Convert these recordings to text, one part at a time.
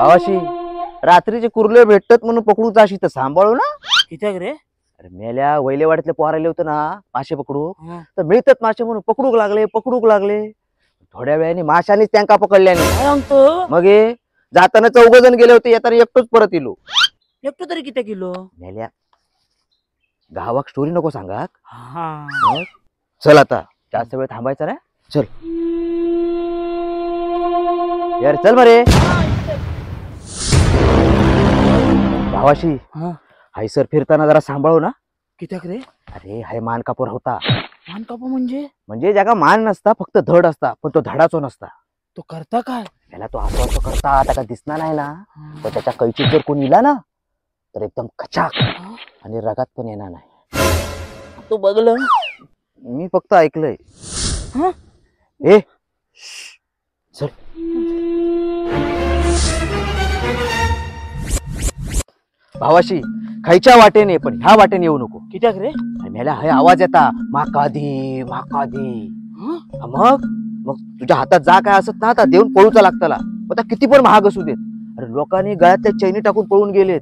भावाशी रात्रीचे कुर्ले भेटत म्हणून पकडू जाशी तर सांभाळू ना. कित्याक रे? अरे मेल्या वैलेवाडीतले पोराले होते ना मासे पकडू, तर मिळतात मासे म्हणून पकडूक लागले पकडूक लागले. थोड्या वेळाने माशानेच त्यांका पकडल्याने. मग जाताना 4 जण गेले होते, येताना एकटोच परत इलो. एकटो तरी किती किलो? मेल्या गावाक स्टोरी नको सांगा. चल आता जास्त वेळ थांबायचा ना, चल यार चल बरे. भावाशी हायसर फिरताना जरा सांभाळू ना. कित्याक रे? अरे हाय मान कापूर होता. मान कापूर म्हणजे? म्हणजे ज्याका मान नसता, फक्त धड असता, पण तो धडाचो नसता. तो करता काय? त्याला तो असं असं करता, त्याला दिसणार नाही ना, तर त्याच्या कैचीत जर कोणी इला ना तर एकदम कचाक आणि रगात पण येणार नाही. तो बघलं? मी फक्त ऐकलंय. ए चल. भावाशी खायच्या वाटेने पण ह्या वाटेने येऊ नको. कित्याक रे? मेला हे आवाज येता माकादी माकादी. मग मग तुझ्या हातात जा काय असत ना आता देऊन पळूचा लागतला. आता किती पण महाग असू देत. अरे लोकांनी गळ्यातल्या चैनी टाकून पळून गेलेत.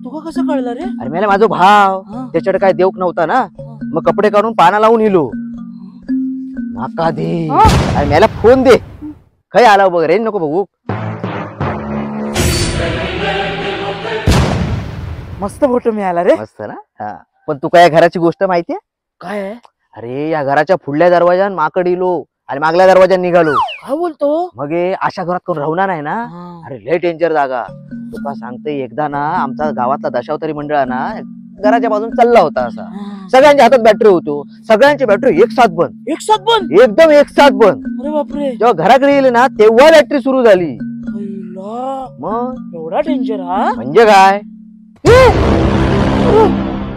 तुका कसं कळलं रे? अरे मेला माझा भाव त्याच्याकडे काय देऊक नव्हता ना, मग कपडे काढून पाना लावून इलो. माकादी. अरे मेला फोन दे. खय आला बघ, रेंज नको बघू. मस्त फोटो मिळाला रे. मस्त ना. हा पण तुका या घराची गोष्ट माहितीये काय? अरे या घराच्या पुढल्या दरवाजान माकड इलो आणि मागल्या दरवाजान निघालो. काय बोलतो? मग अशा घरात कोण राहणार नाही ना. अरे लय डेंजर जागा. तुका सांगते, एकदा ना आमचा गावातला दशावतारी मंडळ ना घराच्या बाजून चालला होता असा. सगळ्यांच्या हातात बॅटरी होतो, सगळ्यांची बॅटरी एक साथ बंद. एक साथ बंद? एकदम एक साथ बंद. अरे बापरे. जेव्हा घराकडे गेले ना तेव्हा बॅटरी सुरू झाली. मग एवढा डेंजर? हा म्हणजे काय,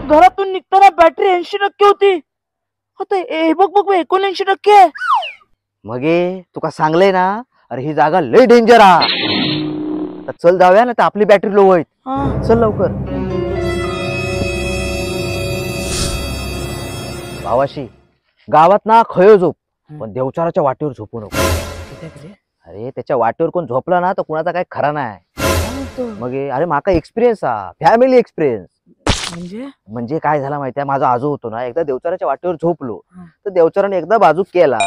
घरातून निघताना बॅटरी 80% होती, आता हे बघ बघ 79% आहे. मगे तुका सांगलंय ना, अरे ही जागा लय डेंजर आ. आता चल जाऊया ना, तर आपली बॅटरी लो होईल. चल लवकर. भावाशी गावात ना खयो झोप, पण देवचाराच्या वाटेवर झोपू नको. अरे त्याच्या वाटेवर कोण झोपला ना तर कुणाचा काय खरा नाही. मग अरे माका एक्सपिरियन्स हा, फॅमिली एक्सपिरियन्स. म्हणजे म्हणजे काय झाला माहितीये, माझा आजो होतो ना, एकदा देवचाराच्या वाटेवर झोपलो तर देवचाराने एकदा बाजूक केला,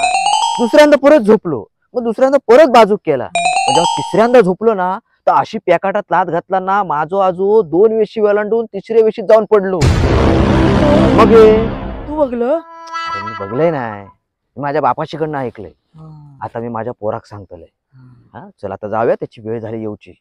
दुसऱ्यांदा परत झोपलो, मग दुसऱ्यांदा परत बाजूक केला. जेव्हा तिसऱ्यांदा झोपलो ना तर अशी पॅकाटात लात घातला ना, माझो आजो 2 वेशी वेलांडून तिसऱ्या वेशीत जाऊन पडलो. मग तू बघलं? मी बघलंय नाही, मी माझ्या बापाशीकडनं ऐकलंय. आता मी माझ्या पोराक सांगतलंय. हा चल आता जाऊया, त्याची वेळ झाली येऊची.